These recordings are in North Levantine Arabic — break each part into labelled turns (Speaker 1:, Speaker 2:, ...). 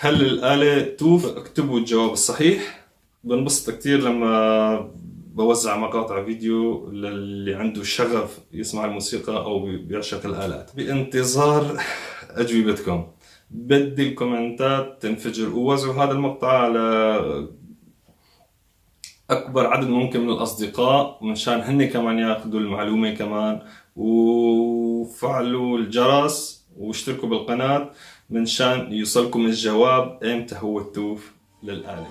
Speaker 1: هل الآلة توف؟ اكتبوا الجواب الصحيح. بنبسط كتير لما بوزع مقاطع فيديو للي عنده شغف يسمع الموسيقى أو بيعشق الآلات. بانتظار أجوبتكم، بدي الكومنتات تنفجر، ووزعوا هذا المقطع على أكبر عدد ممكن من الأصدقاء منشان هن كمان ياخذوا المعلومة كمان، وفعلوا الجرس واشتركوا بالقناة منشان يوصلكم الجواب امتى هو التوف للآلة.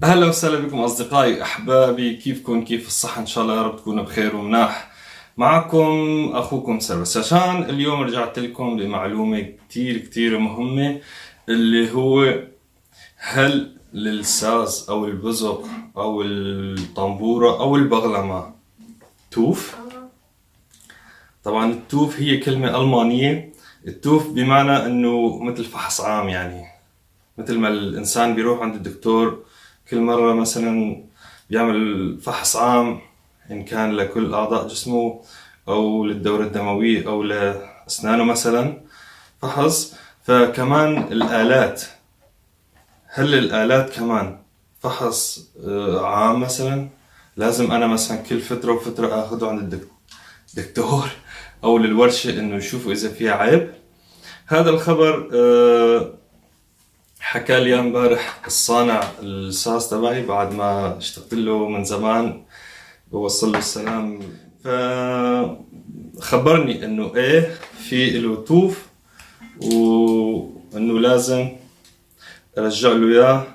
Speaker 1: اهلا وسهلا بكم اصدقائي احبابي، كيفكم؟ كيف الصحة؟ ان شاء الله يا رب تكونوا بخير ومناح. معكم اخوكم سربست عشان اليوم رجعت لكم بمعلومة كتير كتير مهمة، اللي هو هل للساز او البزق او الطنبورة او البغلمة توف؟ طبعا التوف هي كلمة ألمانية. التوف بمعنى انه مثل فحص عام، يعني مثل ما الانسان بيروح عند الدكتور كل مرة مثلا بيعمل فحص عام، إن كان لكل أعضاء جسمه أو للدورة الدموية أو لأسنانه مثلا فحص. فكمان الآلات، هل الآلات كمان فحص عام مثلا؟ لازم أنا مثلا كل فترة وفترة آخده عند الدكتور أو للورشة إنه يشوفوا إذا فيها عيب. هذا الخبر حكى لي امبارح الصانع الساز تبعي بعد ما اشتقت له من زمان، بوصل له السلام. فخبرني انه ايه في له توف، وانه لازم ارجع له اياه.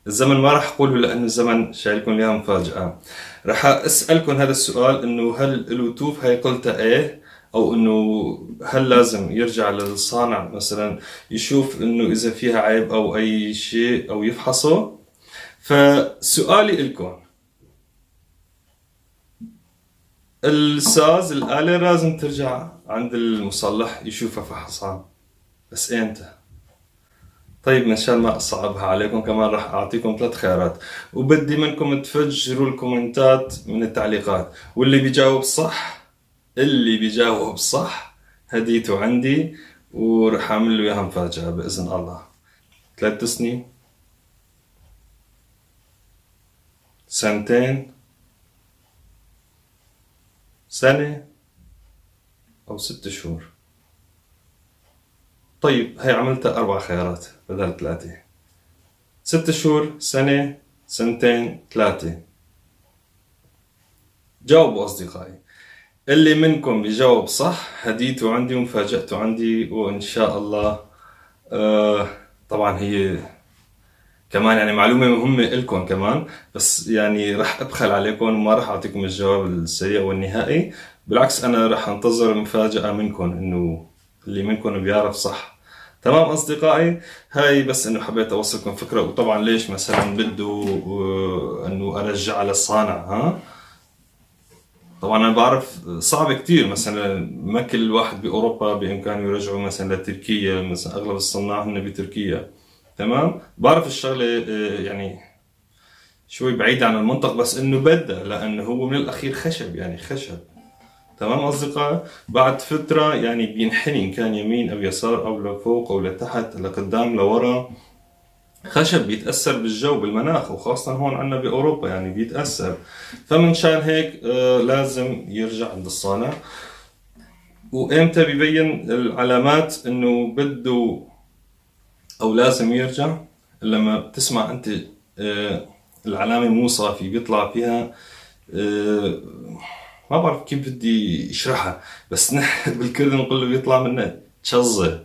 Speaker 1: الزمن ما راح اقوله لانه الزمن شايلكم اياه مفاجأة. راح اسالكم هذا السؤال انه هل له توف؟ هي قلتها ايه، او انه هل لازم يرجع للصانع مثلا يشوف انه اذا فيها عيب او اي شيء او يفحصه. فسؤالي لكم، الساز الآلة لازم ترجع عند المصلح يشوفها فحص عام، بس امتى؟ طيب منشان ما اصعبها عليكم كمان راح اعطيكم 3 خيارات، وبدي منكم تفجروا الكومنتات من التعليقات، واللي بيجاوب صح، اللي بيجاوب صح هديته عندي ورح اعمل له اياها مفاجأة بإذن الله. 3 سنين، سنتين، سنة، أو 6 شهور. طيب هي عملتها 4 خيارات بدل 3. 6 شهور، سنة، سنتين، 3. جاوبوا أصدقائي، اللي منكم بيجاوب صح هديته عندي ومفاجأته عندي، وإن شاء الله طبعا هي كمان يعني معلومة مهمة لكم كمان، بس يعني رح أبخل عليكم وما رح أعطيكم الجواب السريع والنهائي. بالعكس أنا رح أنتظر مفاجأة منكم، إنه اللي منكم بيعرف صح. تمام أصدقائي، هاي بس إنه حبيت أوصلكم فكرة. وطبعا ليش مثلا بده إنه أرجع للصانع، ها؟ طبعا أنا بعرف صعب كتير، مثلا ما كل واحد بأوروبا بإمكانه يرجعه مثلا لتركيا، مثلا أغلب الصناع هن بتركيا. تمام، بعرف الشغلة يعني شوي بعيدة عن المنطق، بس إنه بدأ لأنه هو من الأخير خشب، يعني خشب. تمام أصدقائي، بعد فترة يعني بينحني إن كان يمين أو يسار أو لفوق أو لتحت لقدام لورا، خشب بيتأثر بالجو بالمناخ، وخاصة هون عنا بأوروبا يعني بيتأثر. فمن شان هيك لازم يرجع عند الصانع. وإمتى بيبين العلامات إنه بده أو لازم يرجع؟ لما بتسمع أنت العلامة مو صافي، بيطلع فيها ما بعرف كيف بدي اشرحها، بس نحن بالكرد نقول له بيطلع منه تشظة،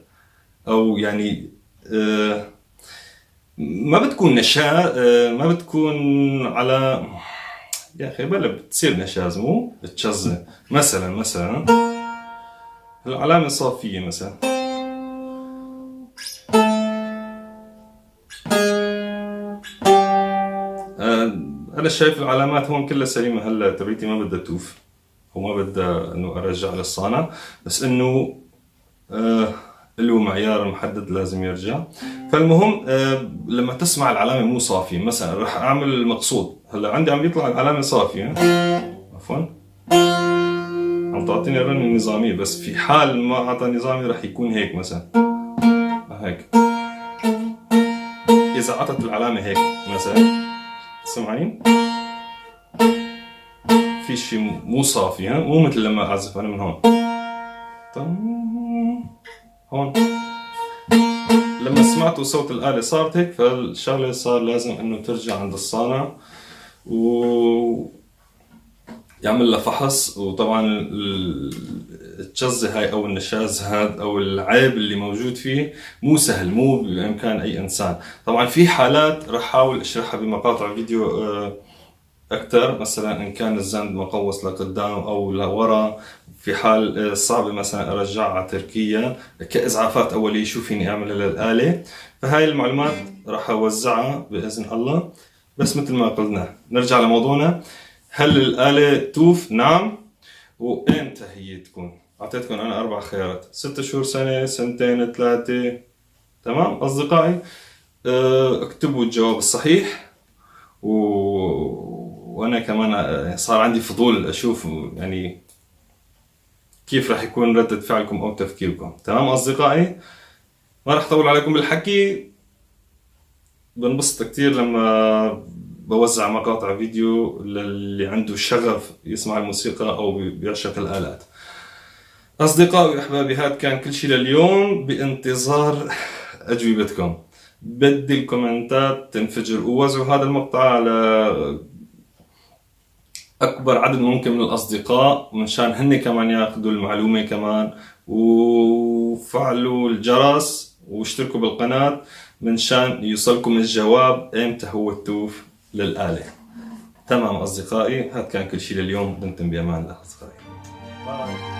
Speaker 1: أو يعني ما بتكون نشا، ما بتكون على يا أخي بلا بتصير نشاز، مو تشظة. مثلا العلامة صافية مثلا، أنا شايف العلامات هون كلها سليمة. هلا تبعتي ما بدها توف وما بدها إنه أرجع للصانع، بس إنه له معيار محدد لازم يرجع. فالمهم لما تسمع العلامة مو صافية، مثلا رح اعمل المقصود، هلا عندي عم بيطلع العلامة صافية، عفوا عم تعطيني رنة نظامية، بس في حال ما اعطى نظامي رح يكون هيك مثلا هيك. اذا عطت العلامة هيك مثلا، سمعين في شيء مو صافي، ها مو مثل لما اعزف انا من هون هون. لما سمعتوا صوت الآلة صارت هيك، فالشغلة صار لازم انه ترجع عند الصانع و يعمل لها فحص. وطبعا التشزة هاي او النشاز هذا او العيب اللي موجود فيه مو سهل، مو بامكان اي انسان. طبعا في حالات رح احاول اشرحها بمقاطع فيديو اكثر، مثلا ان كان الزند مقوس لقدام او لورا، في حال صعبة مثلا ارجعها على تركيا كاسعافات اولية شو فيني اعمل للآلة. فهاي المعلومات راح اوزعها باذن الله. بس مثل ما قلنا نرجع لموضوعنا، هل الآلة توف؟ نعم. وامتى هي تكون؟ اعطيتكم انا 4 خيارات، 6 شهور، سنة، سنتين، 3. تمام اصدقائي؟ اكتبوا الجواب الصحيح، وانا كمان صار عندي فضول اشوف يعني كيف راح يكون ردة فعلكم او تفكيركم. تمام اصدقائي؟ ما راح اطول عليكم بالحكي، بنبسط كثير لما بوزع مقاطع فيديو للي عنده شغف يسمع الموسيقى او بيعشق الآلات. اصدقائي واحبابي، هذا كان كل شيء لليوم، بانتظار اجوبتكم. بدي الكومنتات تنفجر، ووزعوا هذا المقطع على اكبر عدد ممكن من الاصدقاء منشان هن كمان ياخذوا المعلومه كمان، وفعلوا الجرس واشتركوا بالقناه منشان يوصلكم الجواب امتى هو التوف للآلة. تمام أصدقائي، هذا كان كل شيء لليوم، دمتم بأمان الله أصدقائي. باي.